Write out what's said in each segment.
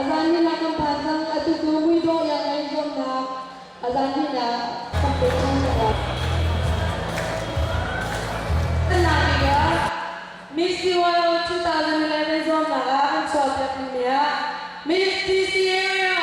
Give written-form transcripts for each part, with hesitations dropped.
A zan hnih kan phan cang. Atu cu muidawh iangngei zuamnak a zan hnihnak kan pek ṭhan cang lai. Nak bik ah Miss CYO 2011 zuamnak ah an chuahpiak dingmi ah Miss TC Area.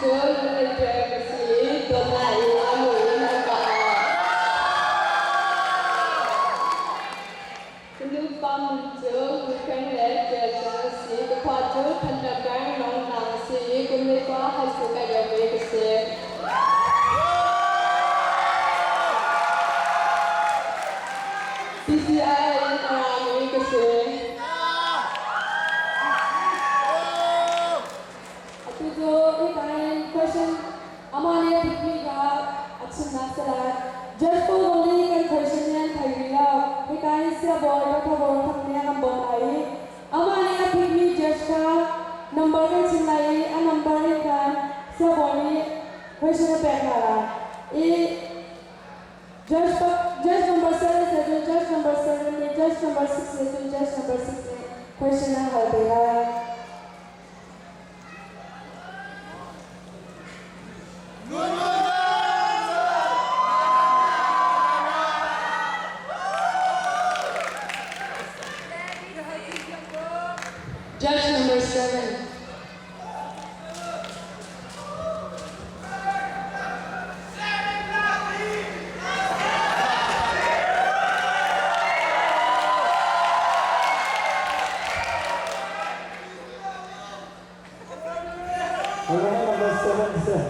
Cu lunglei pek a si i dawtnak in a mui in an ka auh. Ka nupa min cu Hmuifeng le Tial Cung a si. Ka khua cu Thantlang peng Lawngtlang a si i kum le khua high school kai liomi ka si. CCI in a rami ka si. Atu cu hika hin question amah nih a phitmi kha a chimnak si lai. Judge pawl zong nih kan question hi an thei rih lo. Hika hin siabawi Dr. Thang nih a kan bawmh lai i amah nih a phitmi judge kha number kan chim lai i a number in khan siabawi nih question a pek hna lai. I Judge, judge number 7 nih cun judge number 7 nih judge number 6 nih cun judge number 6 nih question an hal te lai. Judge number 7. Number 7 sir.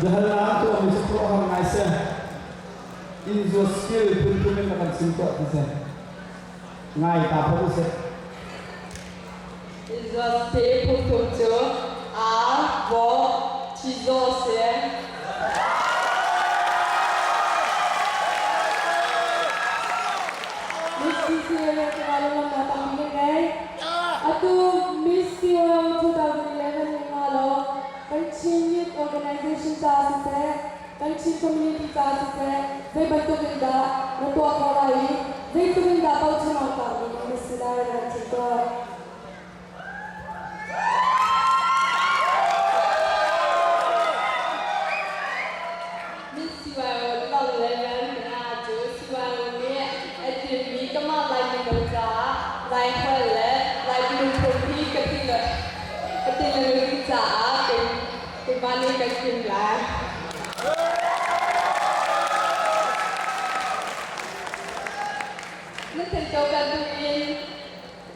Jahalnak tuahmi cu khuaruahhar ngai seh. Inn zuat skill phunphun in na kan chim tuah ti seh. Ngai ta phot usih. Inn zuat skill phunphun cu a, vok, chizaw si. Miss CCA lunglamnak tampi kan ngei. Atu Miss COL 2011 ning nga law kan Chin Youth Organization ca siseh, kan Chin community ca siseh, zei bantuk in dah na tuah khawh lai i zeitluk in dah bochan awk tlakmi na si lai na rak chim tuah. Miss CYO 2011 nga cu CYO nih a timmi kamah Lai mino caah Lai holh le Lai lungphun hi ka ti le ka ti le caah keimah nih kan tim lai. Na theih ko bantukin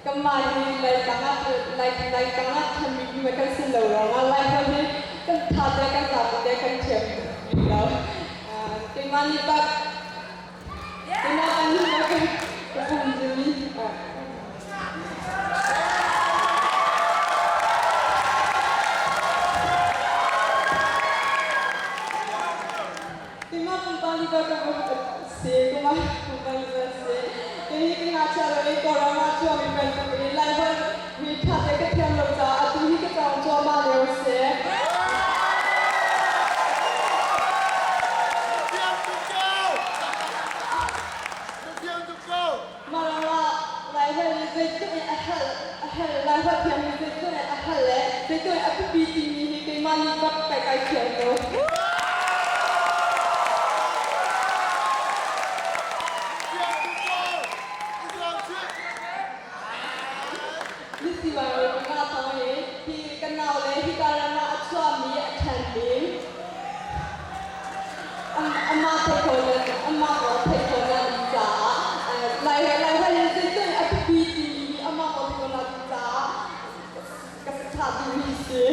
Kanmah hi Laitlang ah Laitlang ah ṭhanmi mi kan si lo ruangah Laiholh hi kan ṭha te kan zapi te kan thiam rih lo. Keimah nih bak keimah kan nih bak ka pum zumi. cuami bantukin Laiholh hi ṭha te ka thiam lo caah atu hi ka cawng cuahmah lio a si. Mah ruangah Laiholh hi zeitluk in a herh, a herh, Laiholh thiam hi zeitluk in a herh le zeitluk in a biapi timi hi keimah nih bak kai kai fiang ko. Misiwai nga thawng hi hi kan nau le hika ram ah a chuahmi a ṭhenmi amah theih khawhnak amah aw theih khawhnak ding caah Lai Laiholh hi zeitluk a biapi timi hi amah aw theih khawhnak ding caah ka thah duhmi si.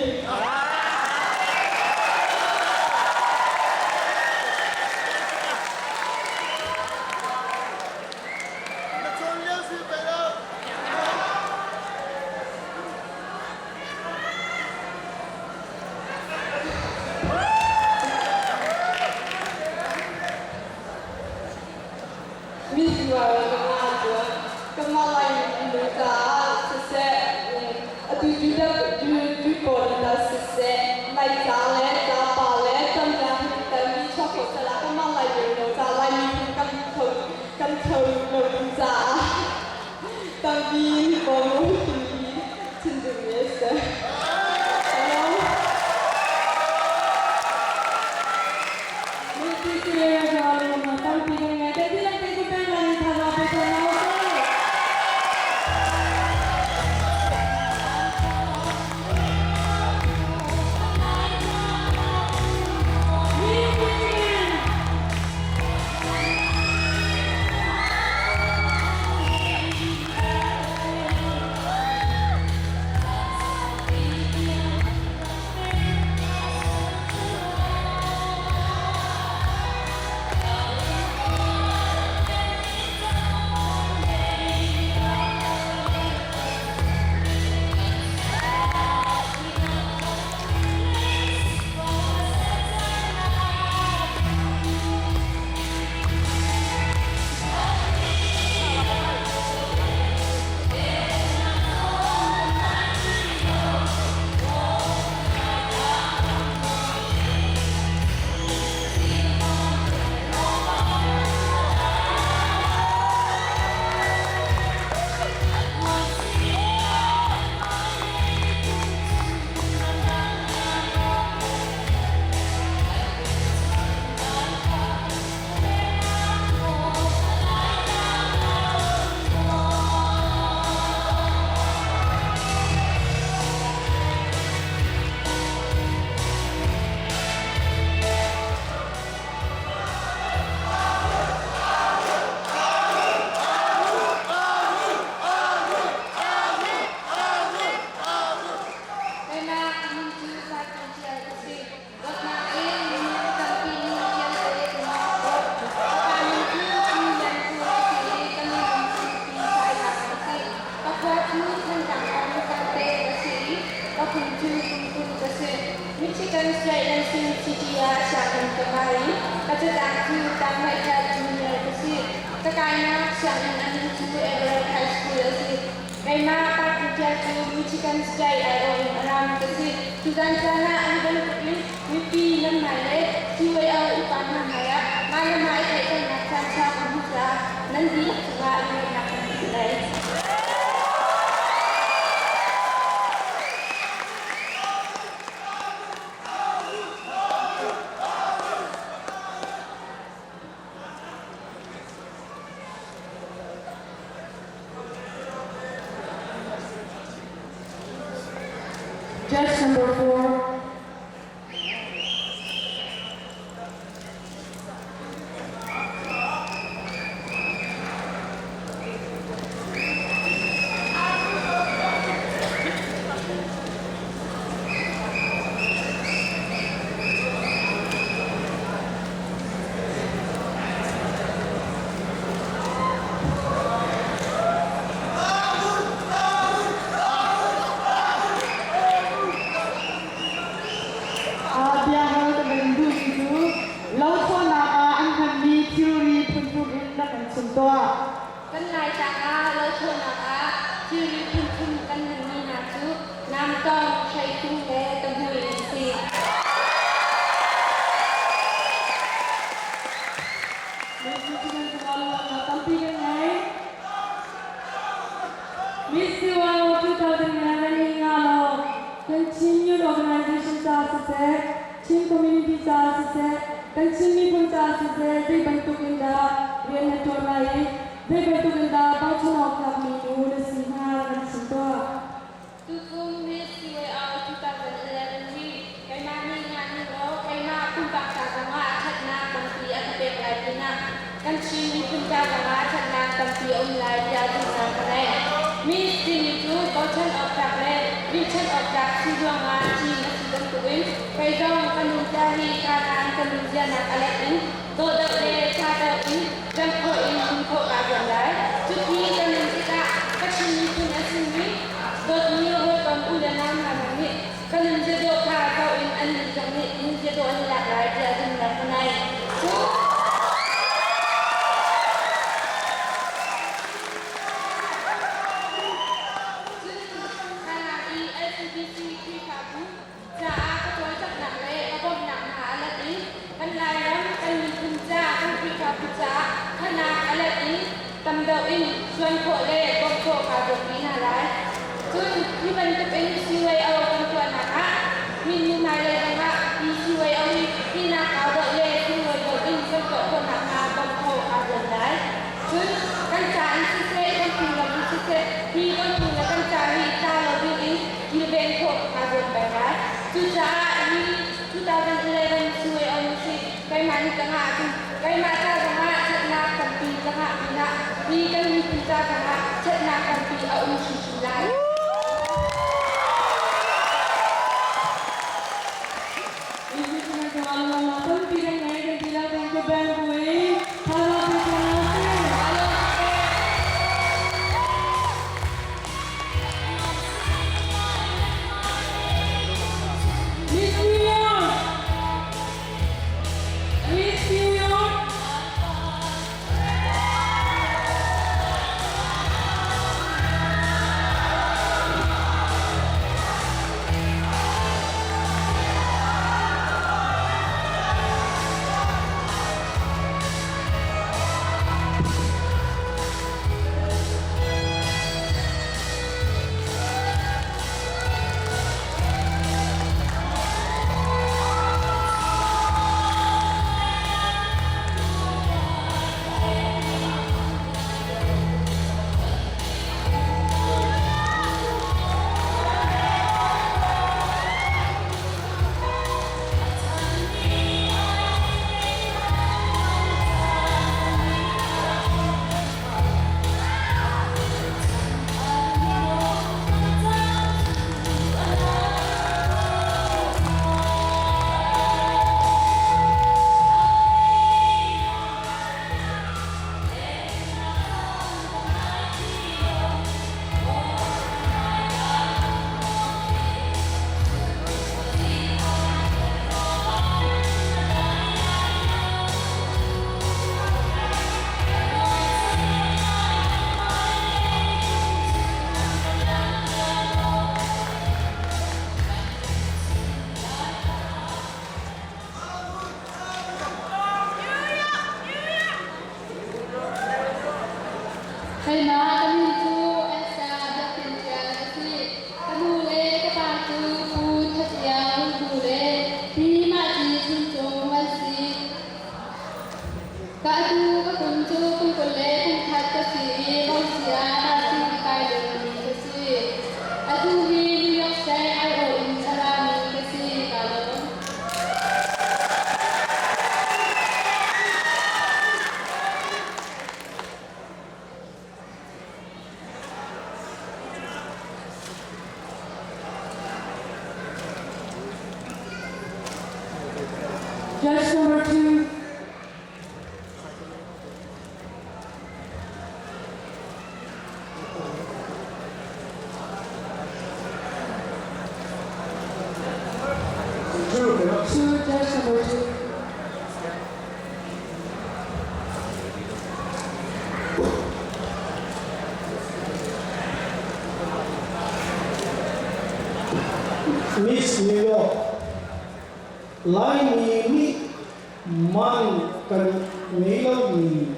Misual ka ngah cun kanmah Laimi caah siseh, atu Judah pawl in dah siseh, Laica le Capa le tamnak hi telmi chuak ko sehla kanmah Laimi no caah Laimi phun kan tho kan tho lo ding caah tampi hi pawl mu timi hi chim duhmi a si. Hello. Tampi kan ngai. Te ti lang te ku peng lai ni thazaang pe tawn hna usih. Michigan. Keimah ka min cu Saikung Ṭial ka si. Dawtnak in minung tampi nih ṭialte in an ka dawt. Ka pa min cu Pu Lian Ku a si i ka nu min cu Pi Sai Lang a si. Ka khua cu Thantlang pawng Tangte ka si i ka kum cu kum 20 ka si. Michigan State Lansing City ah sianginn ka kai i ka catang cu Tanghleikhat Junior ka si. Ka kainak sianginn a min cu Everett High School a si. Keimah Park Ṭial cu Michigan State aiawh in a rami ka si. Tuzan caan ah an bantukin mipi nan hmai le CYO upa hna hmaiah mah le mah i theihternak caanṭha ka hmuh caah nan dihlak cungah lunglawmhnak kan hmuh lai. Judge number 4. Miss CYO 2011 hi nga law kan Chin Youth Organization ca siseh, Chin Community ca siseh, kan Chin miphun ca siseh zei bantuk in dah rian na ṭuan lai i zei bantuk in dah bochan awk tlakmi nu na si hnga kan chim tuah. Tukum Miss CYO 2011 hi keimah nih ngah ning law keimah pumpak ca zongah ṭhatnak tampi a ka pek lai pinah kan Chin miphun ca zongah ṭhatnak tampi a um lai tiah zumhnak ka ngei. Miss timi cu bochan awk tlak le rihchan awk tlak si ruangah thim a si bantukin kei zong ka nunzia hi kanan ka nunzianak a let in dawhdeuh le ṭha deuh in remh khawh in nun khawh kaa zuam lai. Cuti ka nun tikah ka Chin miphun a simi dawtmi hawikom u le nau hna zong nih ka nunzia dawh kha zoh in annih zong nih nunzia dawh an i lak lai tiah zumhnak ka ngei. Cu Cun Thailand i LCBC Khrihfabu caah ka cawlcanghnak le ka bawmhnak hna a let in kan Lairam, kan miphun ca, kan Khrihfabu caah thanak a let in tam deuh in ṭuan khawh le bawmh khawh kaa zuam rih hna lai. Cun hi bantuk in CYO kan tuahnak ah minu hmailei zongah hi CYO hi hinak kau deuh le sunglawi deuh in kan tuah khawh nakhnga bawmh khawh kaa zuam lai. Cun kan ca in siseh, kan phunglam in siseh, hi kan phung le kan ca hi tla lo dingin kilven khawh kaa zuam peng lai. Cucaah hi 2011 CYO si keimah nih ka ngah ahcun keimah ca zongah ṭhatnak tampi ka ngah pinah hi kan miphun ca zongah ṭhatnak tampi a um hrimhrim lai. Tampi kan ngei kan ti lai kan band buin thazaang pe hna usih. Miss New York! Miss New York! Keimah ka min cu Esther Biakinn Tial a si. Ka nu le ka pa cu Pu That Iang Lungku le Pi Mah Ci Chuncung an si. Ka atu ka kum cu kum 21 ka si i Malaysia nursing a kai liomi ka si. Atu hi New York State aiawh in a rami ka si. Kaa lawm. Judge number 2. Two, judge number 2. Miss New York Laimi nih man kan ngei lomi.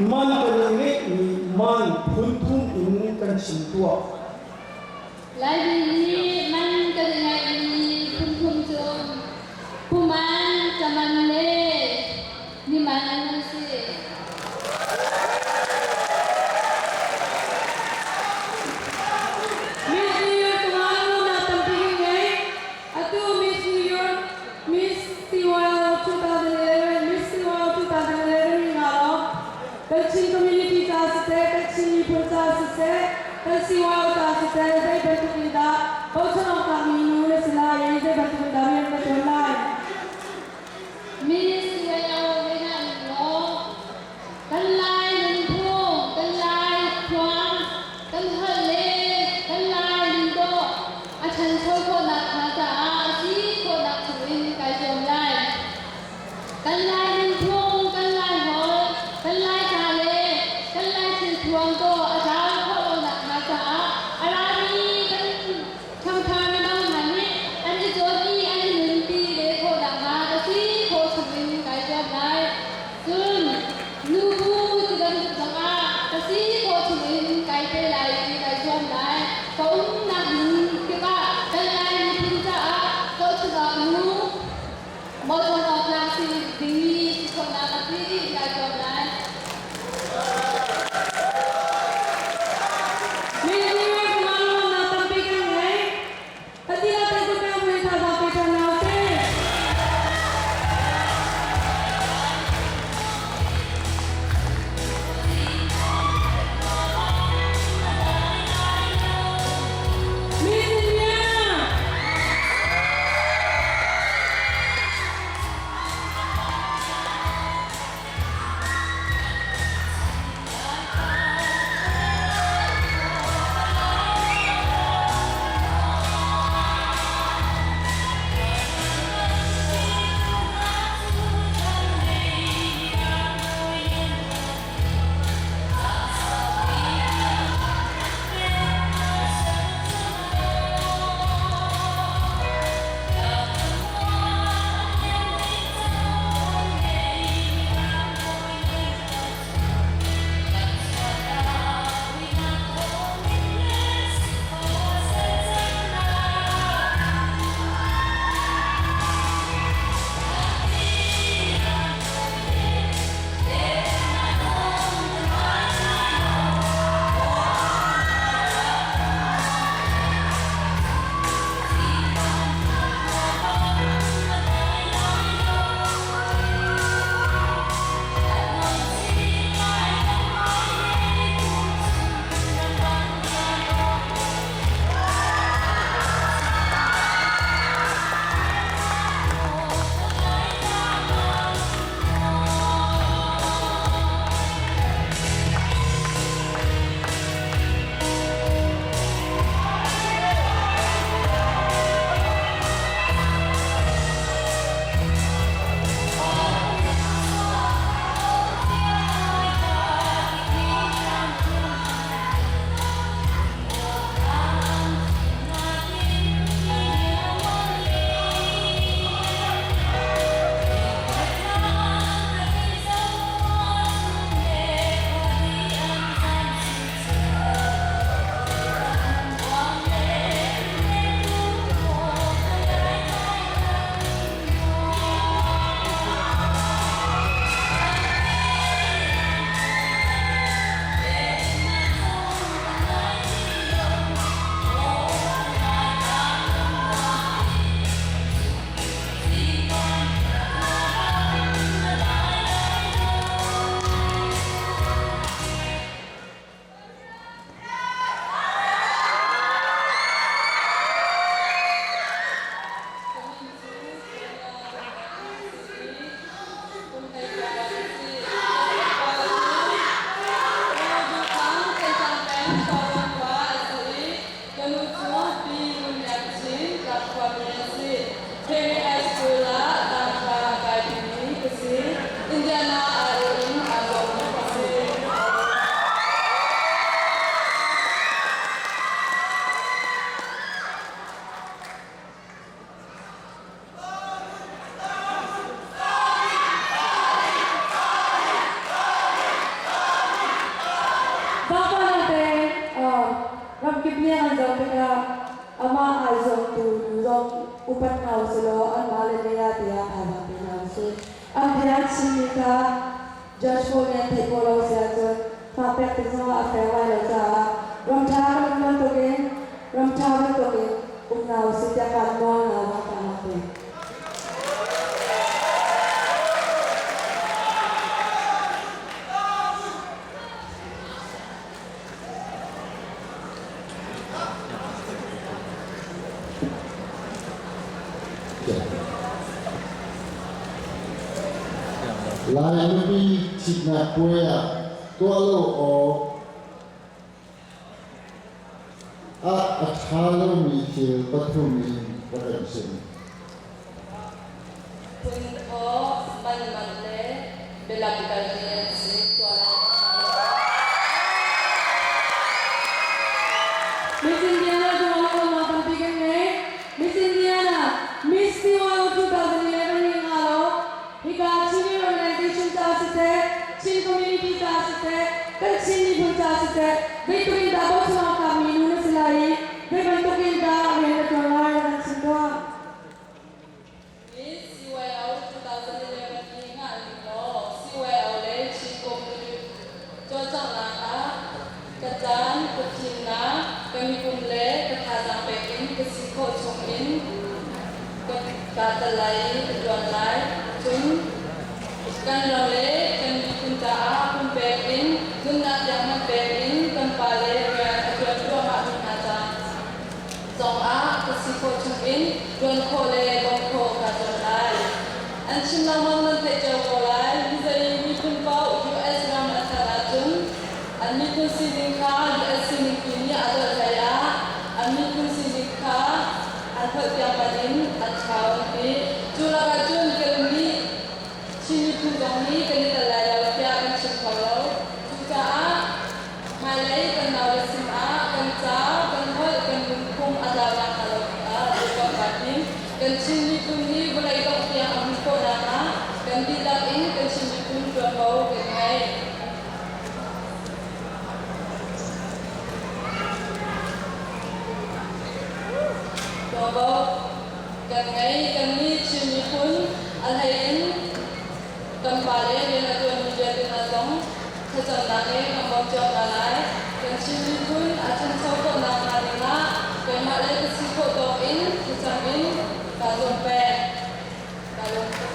Man kan i ngeihmi man phunthum in kan chim tuah. Laimi nih man kan i ngeihmi phunthum cu puman, caman le niman an si. Miss New York tunga na tampi ngei. Atu Miss New York, Miss CYO 2011, Miss CYO 2011 nga lo. Kachin community ca siseh, Kachin miphun ca siseh, kan CYO ca siseh, zei bantuk in dah bochan awk tlakmi nu na si lai i zei bantuk in dah rian na ṭuan lai? Miss CYO hei law kan Lai nunphung, kan Lai khuang, kan holh le kan Lai nundawh a ṭhancho khawhnak hnga caah a si khawhnak chungin kai zuam lai. Kan Lai nunphung, kan Lai holh, kan Lai ca le kan Lai thilthuam dawh a tlau khawh lonak hnga caah a rami kan ṭhangṭha mino hna nih an i cawn i an i nunpi ve khawhnak hnga ka si khawh chungin kai zuam lai. Cun nubu ti bantuk zongah ka si khawh chungin kai pe lai i kai zuam lai. Ka umnak hmun kip ah kan Lai miphun caah zohchunhawk nu bochan awk tlak si dingmi si khawhnak a si kai zuam lai. Miss New York tunga na tampi kan ngei. Atila tan ko pe thazaang pe ṭhan hna usih. Ramkip nih an zoh tikah amah ai zuamtu nu zong upat hna usilaw anmah le lei ah tiah thazaang pe hna usih. An bia an chimmi kha judge pawl nih an theih khawh lo si ahcun fak pek tik zongah a fair lai lo caah ramṭha kan um bantukin ramṭha bantukin um hna usih tiah kaan nawl hna zaangfahnak pek. Lai nupi ṭhitnak puai ah tuah lo awk ah a ṭha lomi thil pathum in rak kan chim. Phunthawh, manmanh le bialamkal hi an si. Tuah lai a ṭha lo. Miss Indiana zong ah tampi kan ngei. Miss Indiana, Miss CYO 2011 hi nga lo. Hika Chin Organization ca siseh, Chin Community ca siseh, kan Chin miphun ca siseh, zeitluk in dah bochan awk tlakmi nu na si lai i zei bantuk in dah rian na ṭuan lai rak kan chim tuah. Miss CYO 2011 hi ngah ning law CYO le Chin Community cawlcanghnak ah ka caan, ka fimnak, ka mikum le ka thazaang pek in ka si khawh chung in ka tel lai i ka ṭuan lai. Cun kan ram le kan miphun caah pumpek in nunnak tiang hmanh pek in kan pale rian a ṭuan thluahmahmi hna ca zongah ka si khawh chung in ṭuan khawh le bawmh khawh kaa zuam lai. An chim lengmang nan theih cio ko lai. Mizei miphun paoh US ram an kal ahcun an miphun sining kha US sining tu nih a dolh hlei ah an miphun sining kha an holh tiang hmanh in an thlau an ti. Cu lakah cun kannih Chin miphun zong hi kan i tel lai lo tiah kan chim kho lo. Cucaah hmailei kan naule sinah kan ca, kan holh, kan nunphung a tlau nakhnga lo dingah dirkamh kaa tim. Kan Chin miphun hi vawlei dongh tiang a hmun khawh nakhnga kan dihlak in kan Chin miphun ṭuanvo kan ngei. Ṭuanvo kan ngei. Kannih Chin miphun a hlei in kan pale rian a ṭuanmi vialte hna zong thlacamnak in kan bawmh cio hna lai. Kan Chin miphun a ṭhancho khawh nakhnga dingah keimah le ka si khawh tawk in thlacam in kaa zuam peng. Kaa lawm tuk.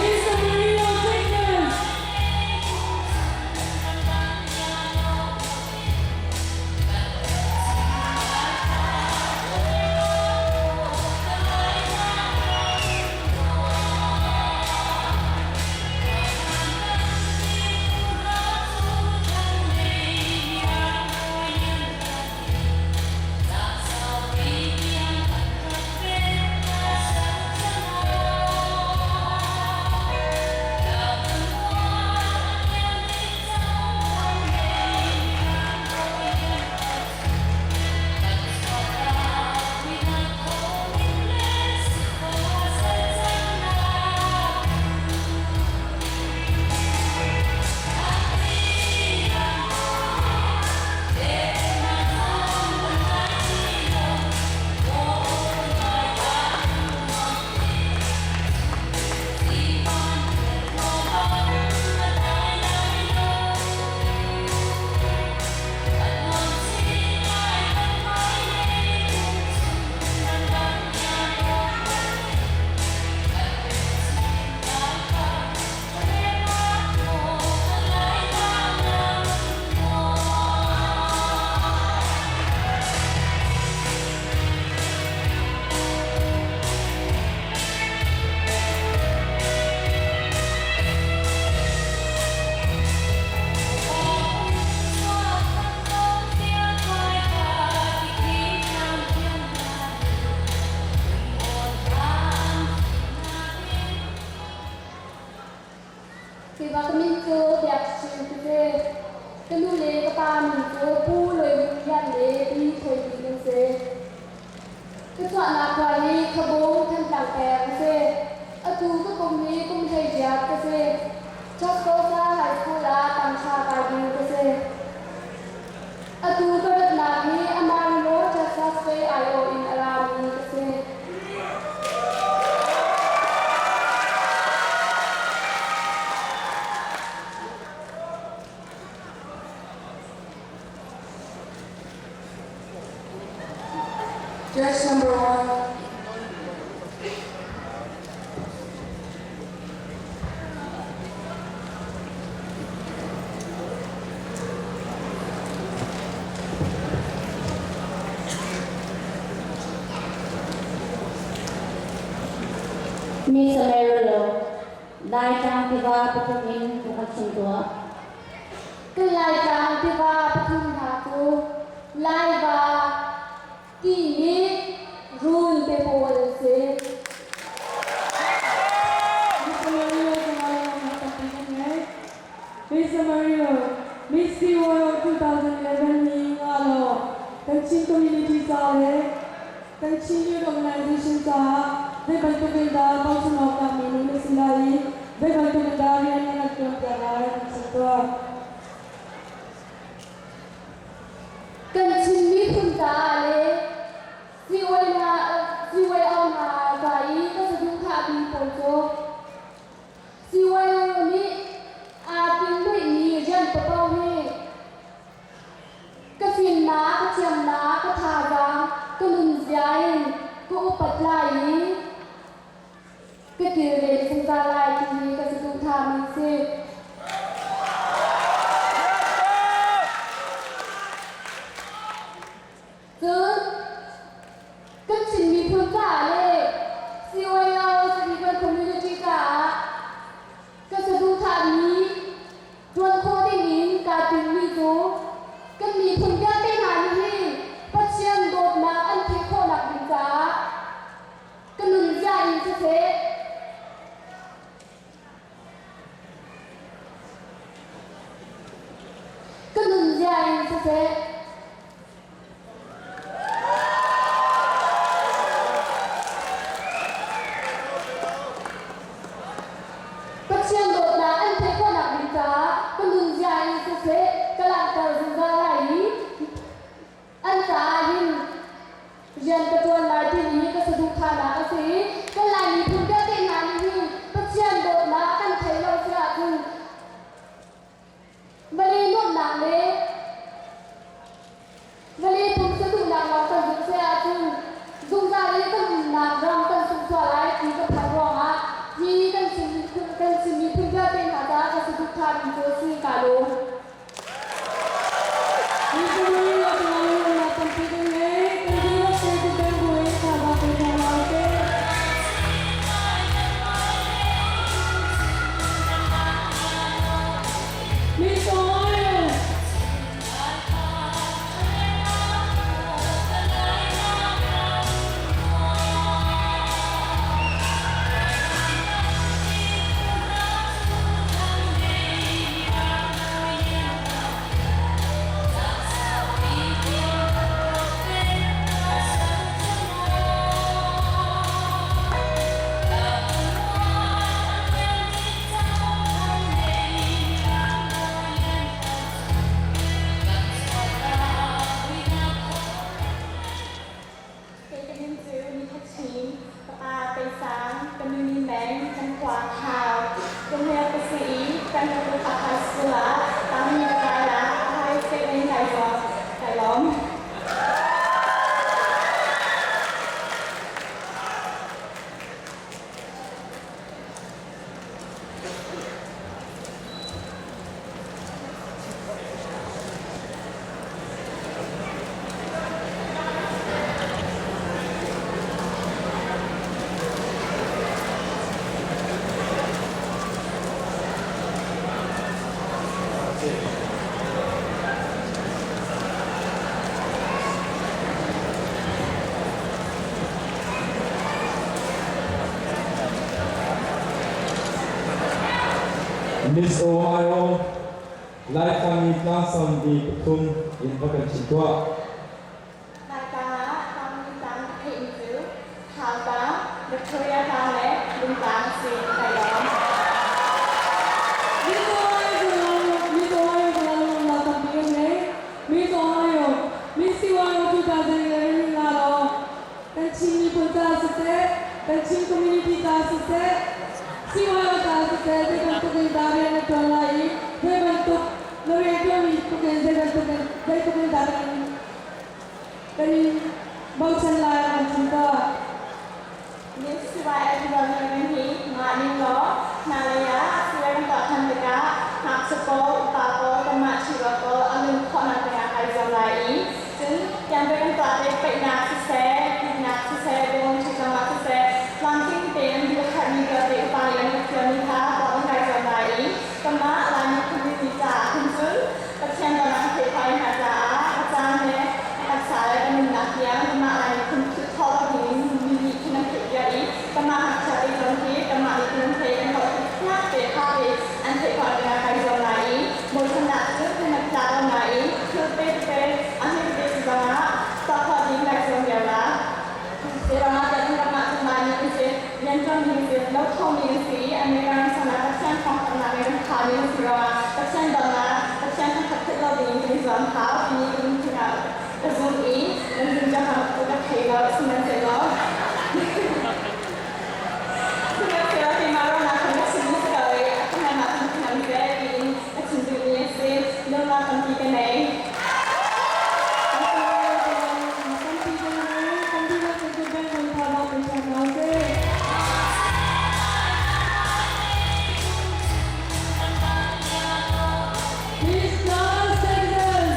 Lisa Marino Jenkins. Keimah ka min cu Biak Chin ka si. Ka nu le ka pa min cu Pu Loi Hung Lian le Pi Thoi Ling an si. Ka chuahnak khua hi Khabung, Thantlang peng a si. Atu ka kum hi kum 18 ka si. Chokkosa High School ah tanghra kai ding ka si. Atu ka ratnak hi Amarillo, Texas fei aiawh in a rami ka si. Judge number one. Miss Amarillo, Laitlang tiva pathum in ka chim tuah. Kan Laitlang tiva pathum hna cu Laiva, timi run te pawl an si. Miss Amarillo cungah tampi kan ngei. Miss Amarillo, Miss World 2011 hi nga law kan Chin community ca le kan Chin Youth Organization caah zei bantuk in dah bochan awk tlakmi nu na si lai i zei bantuk in dah rian na rak ṭuan piak lai kan chim tuah. Kan Chin miphun caah le CYO hna ca i ka saduhthahmi pawl cu CYO nih aa tinhmi rian paoh hi ka fimnak, ka thiamnak, ka thazaang, ka nunzia in ka upat lai i ka kilven zungzal lai ti hi ka saduhthahmi a si. Cun kan Chin miphun caah le CYO Civil Community caah ka saduhthahmi ṭuan khawh dingin kaa tinhmi cu kan miphun vialte hna nih hin Pathian dawtnak an theih khawhnak ding caah ka nunzia in siseh ka nunzia in siseh Pathian dawtnak an theih khawhnak ding caah ka nunzia in siseh ka langhter zungzal lai i an caah hin rian ka ṭuan lai timi hi ka saduhthahnak a si i kan Lai miphun vialte hna nih hin Pathian dawtnak kan theih lo si ahcun vawlei nuamhnak le vawlei pumsa duhnak lawng kan zumh si ahcun zungzal i kan umnak ram kan sungh sual lai ti ka phan ruangah hi kan Chin miphun vialte hna caah ka saduhthahmi cu a si ka lawm. Kei ka min cu Ni Khat Chin, ka pa Tei Sang, ka nu Ni Meng, kan khua Thau. Kum he ka si i kan Republic High School ah tangmi ka kai ah Ohio State in kai zuam. Kai lawm. Miss Ohio. Laitlang i tlangsang bi pathum in va kan chim tuah. Laitlang ah tlangmi tlang ka theihmi cu Thau Tlang, Victoria Tlang le Lungtlang a si. Kai lawm. Miss CYO 2011 la lo kan Chin miphun ca siseh, kan Chin community ca siseh, CYO ca siseh, zei bantuk in dah rian na ṭuan lai i zei bantuk na rianṭuanmi tluk in zei bantuk in zeitluk in dah kan in bochan lai kan chim tuah. Miss CYO 2011 hi ngah ning law hmailei ah CYO kan tuah ṭhan tikah ngakchia pawl, upa pawl, kanmah Chinrawl pawl a nun khawhnak dingah kai zuam lai i cun tiangte kan tuah te paihnak siseh, tliknak siseh, bawngṭhi zongah siseh, tlamtling tein an duh herhmi vialte upa nih an rak fialmi kha tuah kan kai zuam lai i kanmah Laimi community caah khin cun Pathian dawtnak a theih khawh hna caah a caan le a taksa le kan nunnak tiang kanmah Laimi phun philh khawh lo dingin mi nih khin an theih viar i kanmah ngakchia te zong hi kanmah nih khin an theih kan holh hnak te kha te an theih khawh dingah kai zuam lai i bochannak cu kan tla lo nain thil te tete a hme tete si zongah tuah khawh ding kai zuam viar la. Zeiruangah kan ram ah cun Laimi kan si, rianṭuanmi kan si, lothomi kan si i America ram chungah Pathian thawngthanhnak le kan phami kan si ruangah Pathian dawtnak, Pathian thangṭhat philh lo dingin kan i zuam hau timi ka lungthin ah ka zumh i nan zumh cio hna ka thei lo. Sihmanhsehlaw sihmanhsehlaw keimah ruahnak khan ka chim si ko i a ṭhahnemah khan ṭhahnem seh tiin ka chim duhmi a si. Lungnak tampi ka nei. Miss Dallas, Texas.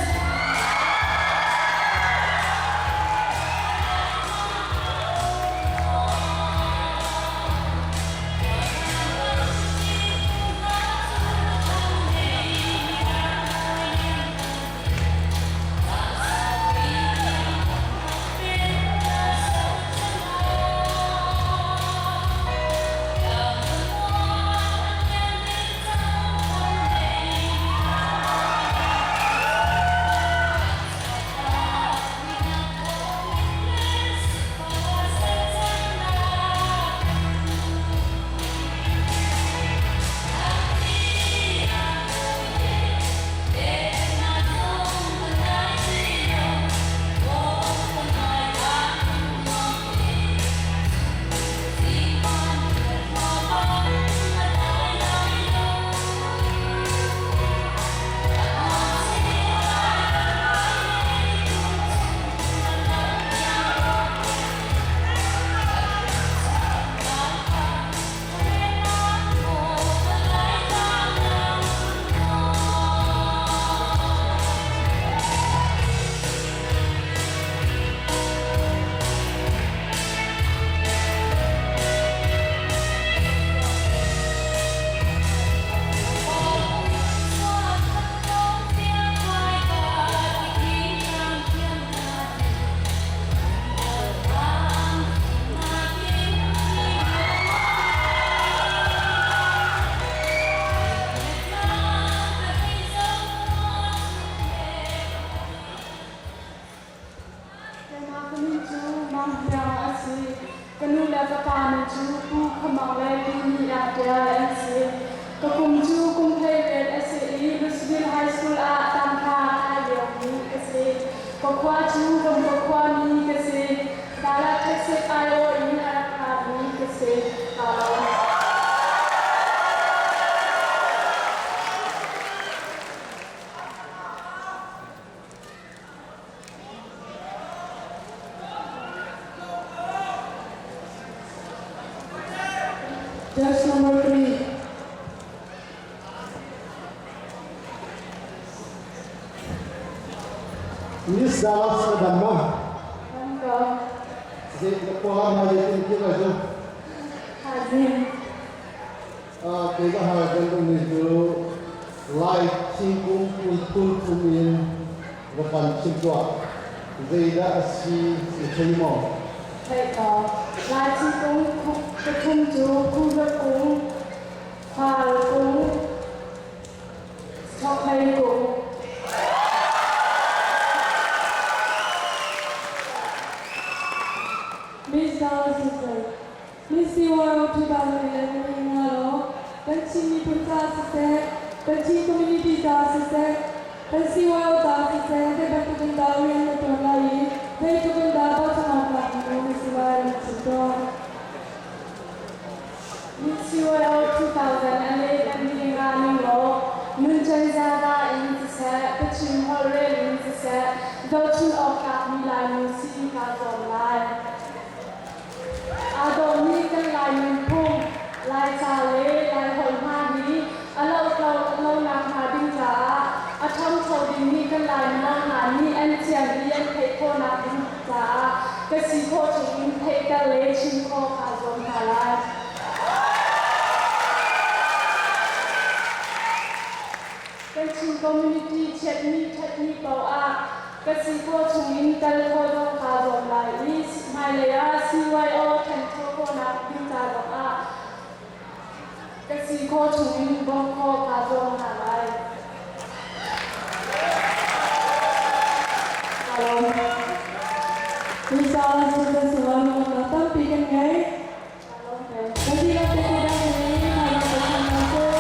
Keimah ka min cu Mang Hniang a si. Ka nu le ka pa min cu Pu Khamang le Pi Ni Ah Tial an si. Ka kum cu kum 18 a si i Louisville High School ah tanghra kai liomi ka si. Ka khua cu Vomkua khuami ka si. Dallas, Texas aiawh in a rak rami ka si. Kaa lawm. Judge number 3. Miss Dallas na dam ma? Dam ko. Zei na khua na zei tin ki la cu? Hazim. Kei ka hal kan ni cu Lai thingkung phun phun in va kan chim tuah. Zeidah a si na thei maw? Thei ko. Lai thingkung pathum cu khuhla kung, khual kung, chokhlei kung. siseh, kan Chin community caah siseh, kan CYO caah siseh, zei bantuk in dah rian na ṭuan lai i zeitluk in dah bochan awk tlak minung na si lai rak chim tuah. Miss CYO 2008 an ti nga ning law nuncan zaza in siseh, Kachin holh rel in siseh, zohchun awk tlakmi Laimi si kaa zuam lai. Aa dawhmi kan Lai nunphung, Laica le Laiholh hna hi a lohtlo lonak hnga ding caah a ṭhangcho dingmi kan Lai mino hna nih an thiam i an theih khawhnak ding caah ka si khawh chungin theihter le chim khawh kaa zuam hna lai. Kan Chin community chiatni ṭhatni paoh ah ka si khawh chungin kal khawh zong kaa zuam lai i hmailei ah CYO ṭhancho khawhnak ding ca zongah ka si khawh chungin bawmh khawh kaa zuam hna lai. Lisa, Susan Sungah tampi kan ngei. Kan dihlak te kut ah ni hmailei kan hman hna seh.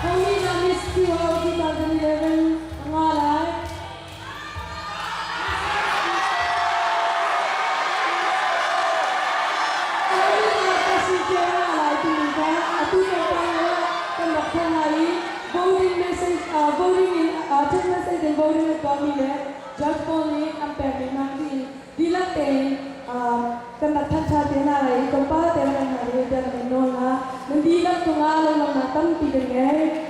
Homina Miss QL 2011 nga lai. Homina kasi kaya nga lai timi kha atu ko pa nga kan rak than lai i voting message voting in text message in voting na tuahmi le judge pawl nih an pekmi hna tiin dihlak tein kan rak thanh ṭha te hna lai i tlawmpal te kan hna ding tiah kan in nawl hna. Nan dihlak cungah lawmhnak tampi kan ngei.